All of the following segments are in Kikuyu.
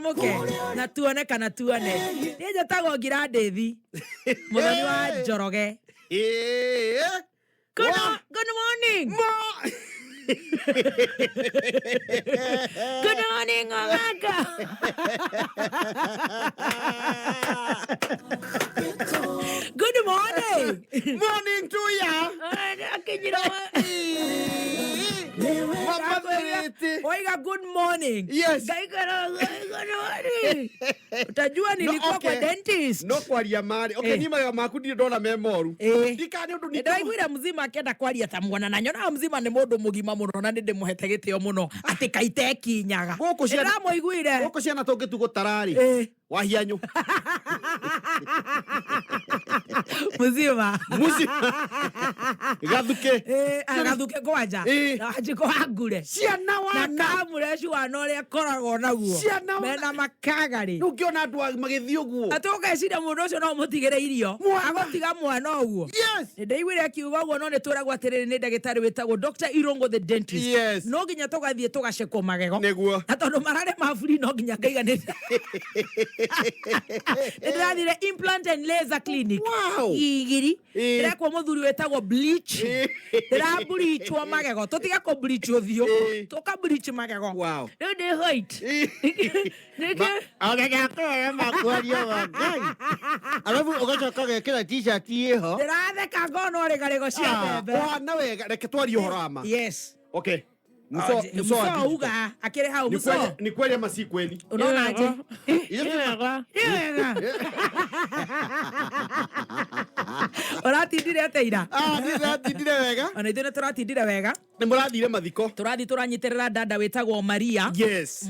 Tũcanjamũke na tuone kana tuone. Niĩ njĩtagwo Ngirandĩthi, mũthoni wa Njoroge. Ĩĩ. Good, Wa- good morning. Mo- Good morning, Ogaka. Good morning. Morning to ya. Akinyira Mama Therete. Oiga good morning. Yes. Ngaikara good morning. Utajua nilikuwa No, okay. kwa dentist. No kwaria marĩ. Okay, Eh. niĩ magego maku ndirĩ ndona me moru. Eh. Ndikana nĩ ũndũ ningĩ- Ndĩraiguire mzima akĩenda kwaria ta mwana na nyonaga mzima nĩ mũndũ mũgima mũno na nĩ ndĩmũhete gĩtĩo mũno atĩ kaitekinyaga. Gũkũ ciana- Ndĩramũiguire. Gũkũ ciana tũngĩtua gũtara-rĩ. Eh. Wahianyũ. Mzima. Mzima. Gathuke. Eh, agathuke kwanja. Eh. Na wanjikũ wa ngure. Ciana Na wana. kamurecu wana ũrĩa akoragwo naguo. Ciana wana. Mena makagarĩ. Rĩu ũngĩona andũ magĩthiĩ ũguo. Atĩ ũgeciria mũndũ ũcio no ũmũtigĩre irio. Mwana. Agũtiga mwana ũguo. Yes. Nĩ ndaiguire akiuga ũguo no nĩ twĩragwo atĩrĩrĩ nĩ ndagĩtarĩ wĩtagwo Dr. Irungu the dentist. Yes. No nginya tũgathiĩ tũgacekwo magego. Nĩguo. Na tondũ mararĩ ma free no nginya ngaiga nĩ nĩ ndĩrathire implant and laser clinic. Wow. Igiri. Ĩĩ. Ndĩrekwo mũthuri wĩtagwo bleach. Ĩĩ. Ndĩramburichwo magego. Tũtige kũ bleach ũthiũ. Ĩĩ. Tũka bleach magego. Wow. Rĩu ndĩ white. Nĩkĩ? Ona makwaria wa Ngai. Alafu ũgacoka ũgekĩra t-shirt ĩho. Ndĩratheka ngona ũrĩgarĩgo cia mbembe. Ũhana wega reke twarie ũhoro wa ma. Yes. Okay. Muso Muso wa digital. uga akĩrĩ hau Ni muso. kweli- Ni kweli ama si kweli? Unaona aje? Nĩ wega. Nĩ wega. Ũratindire atĩa ira? Ah, niĩ ndĩratindire wega. Ona ithuĩ nĩ tũratindire wega. Nĩ mũrathire mathiko. Tũrathiĩ tũranyitĩrĩra dada wĩtagwo Maria. Yes.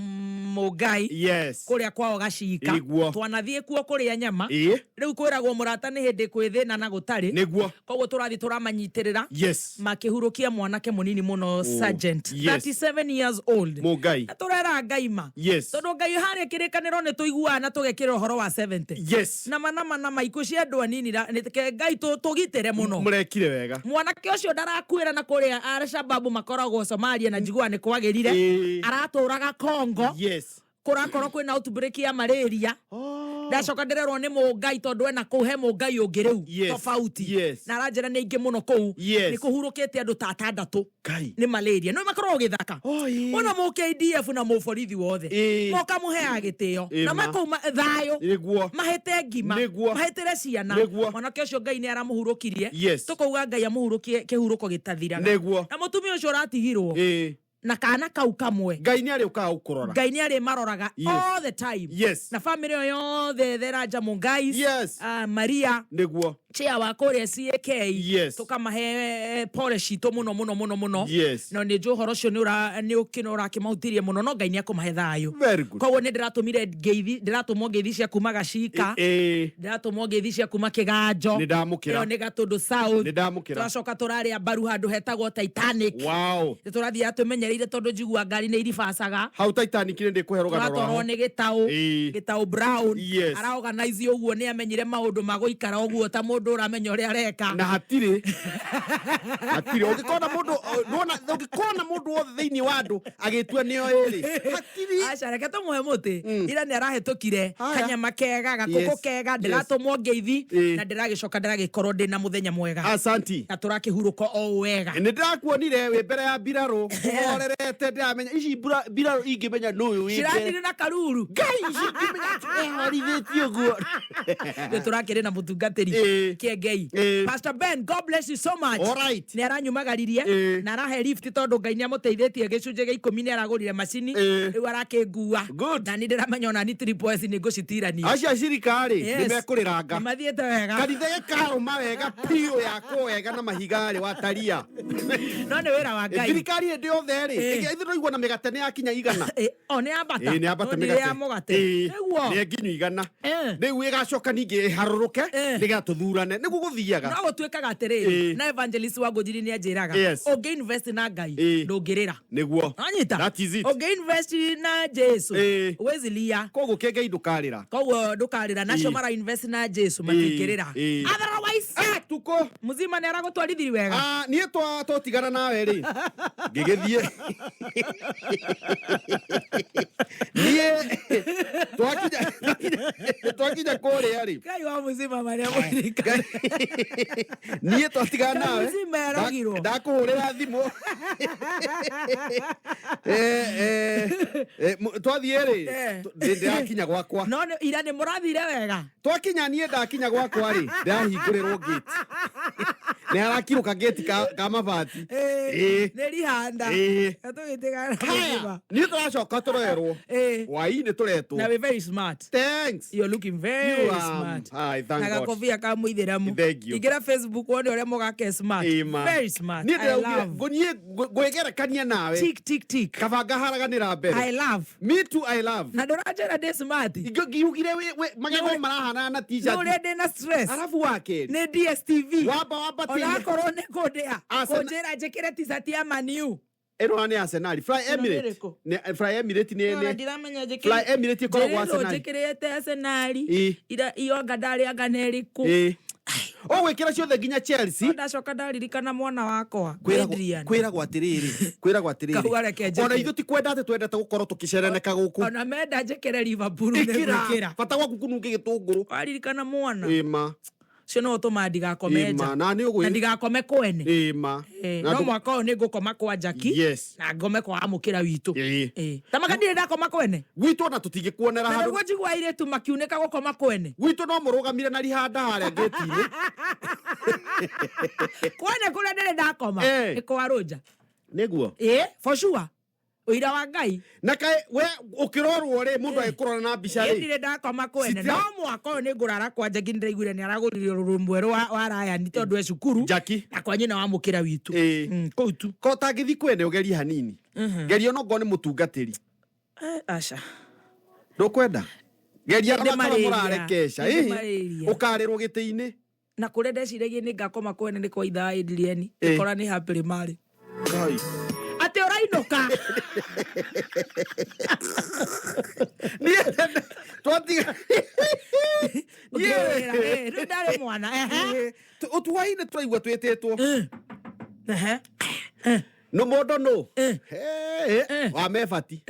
Mũngai. Yes. Kũrĩa kwao Gacika. Nĩguo. Twanathiĩ kuo kũrĩa nyama. Ĩĩ. Rĩu kwĩragwo mũrata nĩ hĩndĩ kwĩ thĩna na gũtarĩ. Nĩguo. Koguo tũrathiĩ tũramanyitĩrĩra. Yes. Makĩhurũkia mwanake mũnini mũno sergeant. Yes. 37 years old. Mũngai. Na tũrera Ngai ma. Yes. Tondũ Ngai harĩa kĩrĩkanĩro nĩ tũiguaga na tũgekĩra ũhoro wa 70. Yes. Nama nama nama ikuũ cia andũ anini ra- nĩ- ke Ngai tũgitĩre mũno. Mũrekire wega. Mwanake ũcio ndarakuĩra na kũrĩa Al-Shabaab makoragwo Somalia na njiguaga nĩ kwagĩrire. Ĩĩ. Aratũraga Congo. Yes. Kũrakorwo kwĩna outbreak ya malaria. Oh. Ndacoka ndĩrerwo nĩ mũngai tondũ ena kũu he mũngai ũngĩ rĩu Yes. tofauti. Yes. Na aranjĩra nĩ aingĩ mũno kũu. Yes. Nĩ kũhurũkĩte andũ ta atandatũ. Ngai. Nĩ malaria. No makoragwo gĩthaka. Oh, ĩĩ. Ona mũ KDF na mũborithi wothe. Ĩĩ. Moka mũheaga gĩtĩo. Ĩĩ Na ma. makau thayũ. Nĩguo. Mahĩte ngima. Nĩguo. Mahĩtĩre ciana. Nĩguo. Mwanake ũcio Ngai nĩ aramũhurũkirie. Yes. Tũkauga Ngai amũhurũkie kĩhurũko gĩtathiraga. Nĩguo. Na mũtumia ũcio ũratigirwo. Ĩĩ. Na kana kau kamwe. Ngai nĩ arĩũkaga gũkũrora. Ngai nĩ arĩmaroraga Yes. all the time. Yes. Na family ĩyo yothe Theranja Mũngai. Yes. Maria. Nĩguo. Chair wa kũrĩa CAK. Yes. Tũkamahe pole citũ mũno mũno mũno mũno. Yes. No nĩ njũĩ ũhoro ũcio nĩ ũra nĩ ũkĩno ũrakĩmahutirie mũno no Ngai nĩ akũmahe thayũ. Very good. Koguo nĩ ndĩratũmire ngeithi ndĩratũmwo ngeithi cia kuma Gacika. Ĩĩ. Ndĩratũmwo ngeithi cia kuma Kĩganjo. Nĩ ndamũkĩra. Ĩyo nĩ Gatũndũ South. Nĩ ndamũkĩra. Tũracoka tũrarĩa mbaru handũ hetagwo Titanic. Wow. Nĩ tũrathiaga twĩmenyereire tondũ njiguaga ngari nĩ iribacaga. Hau Titanic nĩ ndĩkũhe rũgano Tũratwarwo rwaho. nĩ Gĩtaũ. Ĩĩ. Gĩtaũ Brown. Yes. Ara organize ũguo nĩ amenyire maũndũ ma gũikara ũguo ta mũndũ ũramenya ũrĩa areka. Na hatirĩ. Hatirĩ. Ũngĩkona mũndũ nĩwona ũngĩkona mũndũ wothe thĩinĩ wa andũ agĩtua nĩo ĩrĩ. Hatirĩ. Aca reke tũmũhe mũtĩ. Ira nĩ arahĩtũkire. Haya. Kanyama kega, gakũkũ Yes. kega, Yes. ndĩratũmwo ngeithi Ĩĩ. na ndĩragĩcoka ndĩragĩkorwo ndĩna mũthenya mwega. Asanti. Na tũrakĩhurũka o wega. Nĩ ndĩrakuonire wĩ mbere ya mbirarũ ũhorerete ndĩramenya ici mbirarũ ingĩmenya nũ ũyũ wĩ mbere. Cirathiire na karuru. Ngai ici ingĩmenya atĩ ehorithĩtie ũguo. Nĩ tũrakĩrĩ na mũtungatĩri Ĩĩ. Kĩengei. Ĩĩ. Pastor Ben, God bless you so much. All right. Nĩ aranyumagaririe Ĩĩ. na arahe lift tondũ Ngai nĩ amũteithĩtie gĩcunjĩ gĩa ikũmi nĩ aragũrire macini Ĩĩ. rĩu arakĩngua. Good. Na nĩ ndĩramenya ona ni triple S nĩ ngũcitirania. Acio a thirikari Yes. nĩ mekũrĩranga. Nĩ mathiĩte wega. Kanitha gĩkarũma wega biũ yakwo wega na mahiga rĩ wataria. No nĩ wĩra wa Ngai. Thirikari hĩndĩ yothe rĩ Ĩĩ. ithuĩ tũraigua na mĩgate nĩ yakinya igana. Ĩ, o nĩ ambata. Ĩĩ, nĩ ambata No, ndĩrĩ mĩgate. ya mũgate. Ĩĩ, Nĩguo. nĩ nginyu igana. Eh. Rĩu ĩgacoka ningĩ ĩharũrũke Eh. nĩgetha tũthurane nĩguo gũthiaga. No gũtuĩkaga atĩrĩrĩ Ĩĩ. na evangelist wa Ngũnjiri nĩ anjĩraga Yes. ũngĩ invest na Ngai Ĩĩ. ndũngĩrĩra. Nĩguo. Wanyita? That is it. Ũngĩ invest na Jesu Ĩĩ. huwezi lia. Koguo kĩengei ndũkarĩra. Koguo ndũkarĩra nacio Ĩĩ. mara invest na Jesu matingĩrĩra. Ĩĩ. Otherwise Ah, tukũ. mzima nĩ aragũtwarithiri wega. Ah, niĩ twatigana nawe rĩ ngĩgĩthiĩ. Niĩ twakinya kũrĩa rĩ, Ngai wa mũcima marĩa mũririkana. Niĩ twatigana Ngai nawe. mũcima erogirwo. Ndakũhũrĩra thimũ. Twathiĩ rĩ, ndĩrakinya gwakwa. No ira nĩ mũrathire wega. Twakinya, niĩ ndakinya gwakwa rĩ, ndĩrahingũrĩrwo gate, nĩ harakirũka gate ka mabati. Nĩ rihanda. Tũgĩtigana Haya, niĩ tũracoka tũrerwo hwainĩ tũretwo. Na wĩ very smart. Thanks. You're looking very You are- smart. Ai, thank Na God. gakobia ka mũithĩramu. Thank you. Ingĩra Facebook wone ũrĩa mũgake smart. Ĩma. Very smart. Niĩ I ndĩraugire love. ngũniĩ ngwĩgerekania nawe. Tick tick tick. Kaba ngaharaganĩra mbere. I love. Me too, I love. Na ndũranjĩra ndĩ smart. Ngiugire magego marahanana na Nĩ t-shirt. ũrĩa ndĩ na stress. Arabu wa kerĩ, Nĩ DSTV. wamba wamba Onakorwo nĩ kũndĩa. Arsenal- Kũnjĩra njĩkĩre t-shirt ya Manu. Ĩno nĩ Arsenal, Fly Ĩno nĩ Emirates. ĩrĩkũ? Fly Emirates nĩ Ndiramenya Fly Emirates ĩkoragwo njĩrĩrwo Arsenal. njĩkĩrĩte Arsenal. Ĩ. Ira ionga ndarĩanga nĩ ĩrĩkũ. Ĩ. Ũgwĩkĩra ciothe nginya Chelsea. No ndacoka ndaririkana mwana wakwa Adrian. Kwĩragwo atĩrĩrĩ, kwĩragwo Kau areke atĩrĩrĩ, njĩkĩre. ona ithuĩ ti kwenda atĩ twendete gũkorwo tũkĩcereneka gũkũ. Ona menda njĩkĩre Liverpool nĩ Ĩkĩra ngwĩkĩra. bata gwaku kũnunge gĩtũngũrũ. Waririkana mwana Ĩma. ũcio no ũtũma ndigakome nja Ĩma, na nĩ na ũgwĩ ndigakome kwene. Ĩma. Na No mwaka ũyũ nĩ ngũkoma kwa Jackie na ngome kwa amũkĩra witũ. Tamaka ndirĩ ndakoma kwene. Gwitũ ona tũtingĩkuonera Na handũ. nĩguo njigua airĩtu makiunĩka gũkoma kwene. Gwitũ no mũrũgamire na rihanda harĩa ngĩti-inĩ. Kwene kũrĩa ndĩrĩ ndakoma nĩ kwa Rũnja. Nĩguo. Ĩ, for sure, ũira wa Ngai. Na kaĩ we ũkĩrorwo rĩ, mũndũ agĩkũrora na mbica Ĩ, rĩ? ndirĩ ndakoma kwene, no mwaka ũyũ nĩ ngũrara kwa Jackie. Nĩndĩraiguire nĩ aragũrire rũrũ mwerũ wa Ryan tondũ e cukuru Jackie. na kwa nyina wa mũkĩra witũ. Kũu tu. Ko ũtangĩthi kwene ũgerie hanini, geria onokorwo nĩ mũtungatĩri. Aca. Ndũkwenda geria Nĩ ona kana malaria. mũrarekeca. Nĩ Ĩhĩ, malaria. ũkarĩrwo gĩtĩ-inĩ. Na kũrĩa ndeciragia nĩ ngakoma kwene nĩ kwa ithaa Adrian, ngĩkora nĩ happily marĩ. Ngai. Atĩ ũrainũka. Niĩ twatiga. Ũkĩũrĩra, rĩu ndarĩ mwana, ehe. Ũtuainĩ tũraigua twĩtĩtwo. No mũndũ nũ wa mebati.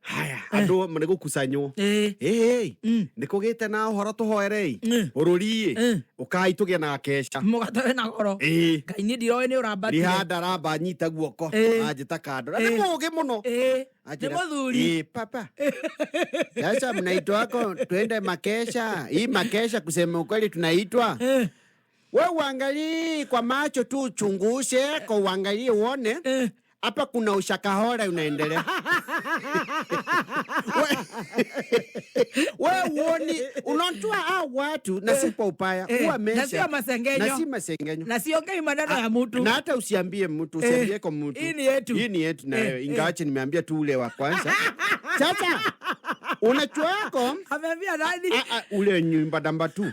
Haya, andũ nĩ gũkusanywo. Ĩĩ, nĩ kũgĩte na ũhoro tũhoerei bũrũri ĩ, ũkai tũgĩe na keca. Mũgate wĩna goro. Ngai niĩ ndiroĩ nĩ ũrambatire. Rihanda ramba nyita guoko. Anjĩta kando na nĩ mũũgĩ mũno. Nĩ Anjĩra, mũthuri. "Ĩ, papa, sasa mnaitwako twende makesha. Hii makesha kusema ukweli tunaitwa, we uangalie kwa macho tu, uchunguse kwa uangalie uone hapa kuna ushakahora unaendelea. We uoni unajua hao watu, na si kwa ubaya, huwa Na sio mesha masengenyo. Na si masengenyo. Na siongei maneno ya mtu. Na hata usiambie mtu, usiambie kwa mtu. Hii ni yetu. Hii ni yetu na wewe, ingawache nimeambia tu ule wa kwanza. Sasa unachuako Ameambia nani? Ah, ah, ule nyumba namba tu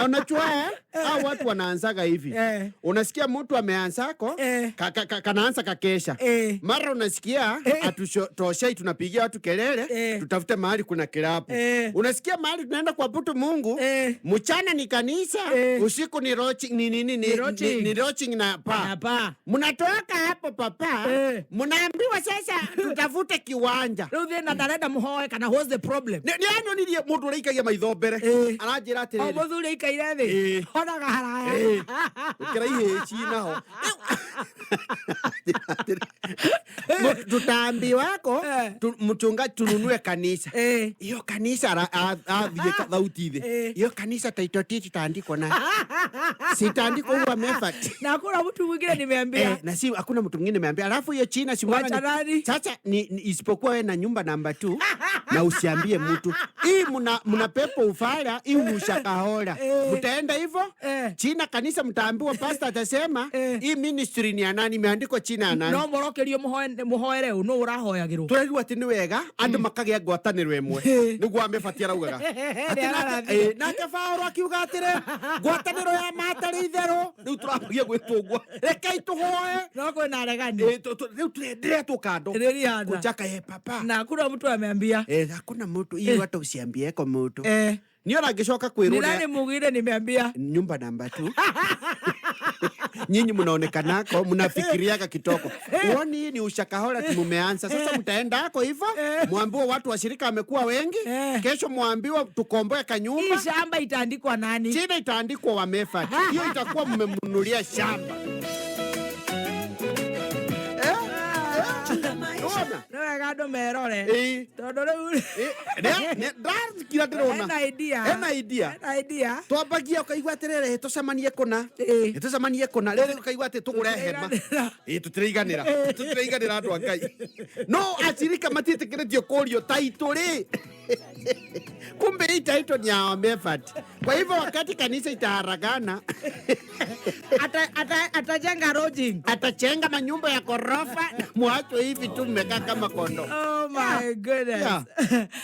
unachua, hao watu wanaanzaga hivi. Unasikia mtu ameanzako kanaanza kakesha, mara unasikia atutoshei, tunapigia watu kelele, tutafute mahali kuna kilabu. Unasikia mahali tunaenda kuabudu Mungu. Mchana ni kanisa, usiku ni roaching, ni nini, Ni roaching. ni roaching na pa. Na pa. Mnatoka hapo papa, mnaambiwa sasa tutafute kiwanja. Rĩu thĩna ndarenda mũhoe kana what's the problem? Nĩ anyonirie mũndũ ũrĩa ikagia maitho mbere, aranjĩra O atĩrĩrĩ, mũthuri aikaire thĩ onaga haraya. Ũkĩra ihĩci naho. Tutaambiwako mchungaji tununue kanisa. Hiyo kanisa athiĩ thauti thĩ. Hiyo kanisa title deed itaandikwa na sitaandikwa huwa mefat. Na hakuna mtu mwingine nimeambia. Na si hakuna mtu mwingine nimeambia. Alafu hiyo China si unaona Wacha nani? Sasa ni isipokuwa wewe na nyumba namba 2 na usiambie mtu. Hii mna pepo ufala, hii ushakahora. Mtaenda hivyo China kanisa mtaambiwa, pastor atasema hii ministry ni ya nani, imeandikwa China ya nani. No mũrokerio mũhoere ũ nũ ũrahoyagĩrwo. Tũraigua atĩ nĩ wega andũ makagĩa ngwatanĩro ĩmwe, nĩguo amebati araugaga. Atĩ nake Baũrũ akiuga atĩrĩ, ngwatanĩro ya matarĩ itherũ. Rĩu tũrambagia gwĩtwo ũguo, rekei tũhoe. No kwĩna aregani. Rĩu ndĩretwo kando. Rĩrihanda. Kuchaka ye papa. Na hakuna mtu ameambia. Hakuna mtu, hii watu usiambie kwa mtu. Niĩ ona ngĩcoka Ni kwĩrwo nani mwingine nimeambia? Nyumba namba 2. Nyinyi mnaonekanako mnafikiriaga kitoko. Uoni hii ni ushakahora mumeanza. Sasa mtaenda ako hivyo, mwambiwe watu washirika wamekuwa wengi. Kesho mwambiwe tukomboe Hii kanyumba. shamba itaandikwa nani? China itaandikwa Wamefati. Hiyo itakuwa mmemnunulia shamba. Unaona? Nĩ wega andũ merore. Tondũ rĩu Ndakira ndĩrona. Ena idea. Ena idea. Ena idea. Twambagia ũkaigua atĩrĩrĩ, tũcemanie kũna. Tũcemanie kũna rĩrĩ, ũkaigua atĩ tũgũre hema. Tũtiraiganĩra. Ĩ, tũtiraiganĩra, tũtiraiganĩra andũ a Ngai, no acirika matiĩtĩkĩrĩtio kũrio taitũ rĩ. Kumbe hii title ni ya Wamefat. Kwa hivyo wakati kanisa itaharagana, Atajenga lodging. Atachenga manyumba ya korofa, mwachwe hivi tu mmekaa kama kondo. Oh my goodness.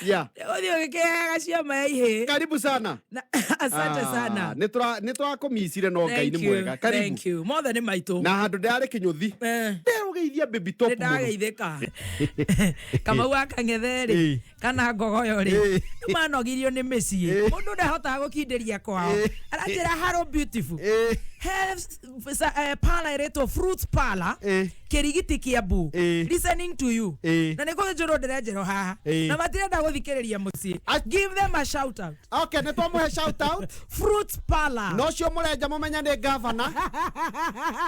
Ũthiĩ ũgĩkĩheaga ciama ya ihĩ. Karibu sana. Asante sana. Nä tårakåmicire no Ngai Thank nä you, mwega. Karibu. Thank you. Mothe nĩ maitũ. Na handå ndärarä kä nyå thi nderå baby top Nĩ mũno. ndageithĩka. Kamau wa Kang'ethe rĩ, kana Ngogoyo rĩ, nĩ manogirio nĩ mĩciĩ. Mũndũ ndahotaga gũkindĩria kwao. Aranjĩra, "Hello beautiful." He parlour ĩretwo Fruits Parlour, Kĩrigiti, Kiambu. Listening to you. Na nĩ kũnjũrwo ndĩrenjerwo haha. Na matirenda gũthikĩrĩria mũciĩ. Give them a shout out. Okay, nä twamũhe shout out. Fruits Parlour. No cio mũrenja mũmenya nĩ gavana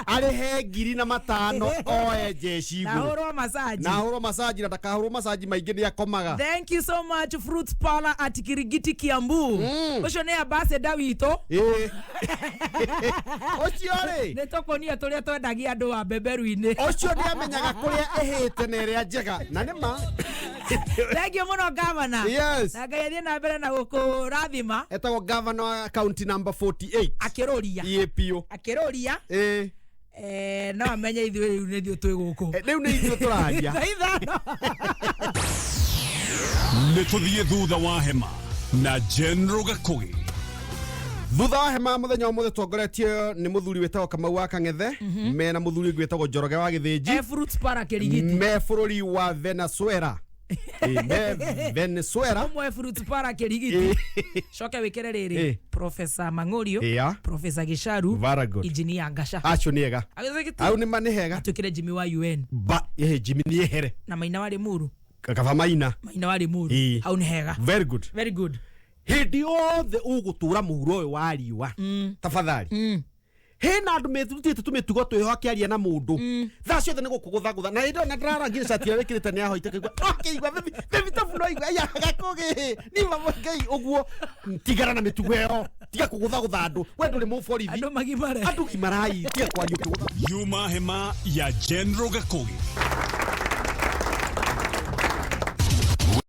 arĩhe 5,000 oe jeshi Na igũrũ. hũrwo massage. Na ahũrwo macaji, na ndakahũrwo macaji maingĩ, nĩ akomaga. Thank you so much, Fruits Parlour at Kirigiti, Kiambu. Ũcio nĩ ambassador witũ. Ĩ. Ũcio rĩ, Nĩ tũkũnia tũrĩa twendagia andũ wa beberu-inĩ. Ũcio nĩ amenyaga kũrĩa ĩhĩte na ĩrĩa njega, na nĩ ma. Thank you mũno, gavana. Na Ngai athiĩ na mbere na gũkũrathima. Etagwo gavana wa county number 48. Akĩrũria. EAPO. Akĩrũria. No amenye ithuĩ rĩu nĩ ithuĩ twĩ gũkũ. Rĩu nĩ ithuĩ tũraria. Thaa 5. Nĩ tũthiĩ thutha wa hema na General Gakũgĩ. Thutha wa hema muthenya ũmũthĩ twongoretio nĩ mũthuri wĩtagwo Kamau wa Kang'ethe, mena mũthuri ũngĩ wĩtagwo Njoroge wa Gĩthĩnji. E Fruits Parlour Kĩrigiti. Me bũrũri wa Venezuela. Me Venezuela. Ũmwe Fruits Parlour Kĩrigiti, coke wĩkĩre rĩrĩ, Professor Mang'orio, Professor Gicharu, Very good. Engineer Ngasha. Acio nĩ ega. Agĩthĩ Au nĩ ma nĩ hega. Twĩkĩre Jimmy wa UN. Ba Jimmy nĩ ehere. Na Maina wa Limuru. Kaba Maina. Maina wa Limuru. Hau nĩ hega. Very good. Very good. Hĩndĩ yothe ũgũtũra mũhuro ũyũ wa riũa, tafadhali, hena andũ methutĩte tũmĩtugo twĩho, akĩaria na mũndũ thaa ciothe nĩ gũkũgũthagũtha, na hĩndĩ ĩyo na ndĩrarangire cati ĩrĩa wĩkĩrĩte nĩ ahoite kaigua ũkĩigua baby tabu no igua aya gakũgĩ ni mamwe Ngai ũguo. Tigana na mĩtugo ĩyo, tiga kũgũthagũtha andũ, we ndũrĩ mũborithi. Andũ magimare. Andũ gimarai, tiga kwaria ũkĩgũtha. Yuma hema ya General Gakũgĩ.